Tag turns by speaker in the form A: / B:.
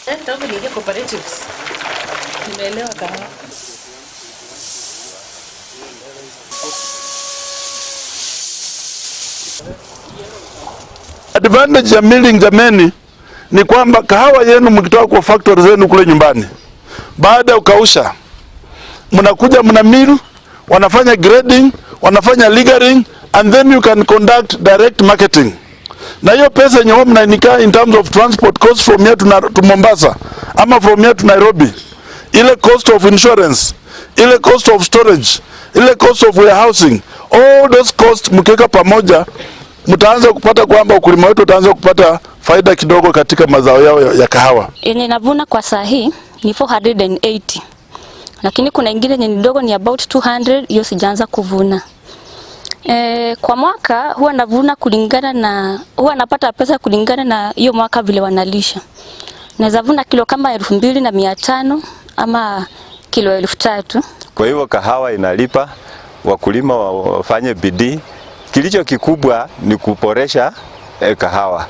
A: Tangu niingie cooperatives nimeelewa kahawa.
B: Advantage ya milling, jameni, ni kwamba kahawa yenu mkitoka kwa factory zenu kule nyumbani, baada ya kukausha, mnakuja mna mill, wanafanya grading, wanafanya lagering and then you can conduct direct marketing. Na hiyo pesa yenye huwa mnainika in terms of transport cost from here to Mombasa ama from here to Nairobi, ile cost of insurance, ile cost of storage, ile cost of warehousing, all those costs mkiweka pamoja, mtaanza kupata kwamba ukulima wetu utaanza kupata faida kidogo katika mazao yao ya kahawa.
C: Yenye navuna kwa saa hii ni 480, lakini kuna ingine yenye ni dogo ni about 200, hiyo sijaanza kuvuna. Kwa mwaka huwa navuna kulingana na, huwa napata pesa kulingana na hiyo mwaka vile wanalisha. Naweza vuna kilo kama 2500 ama kilo 3000.
D: Kwa hivyo kahawa inalipa, wakulima wafanye bidii. Kilicho kikubwa ni kuboresha kahawa.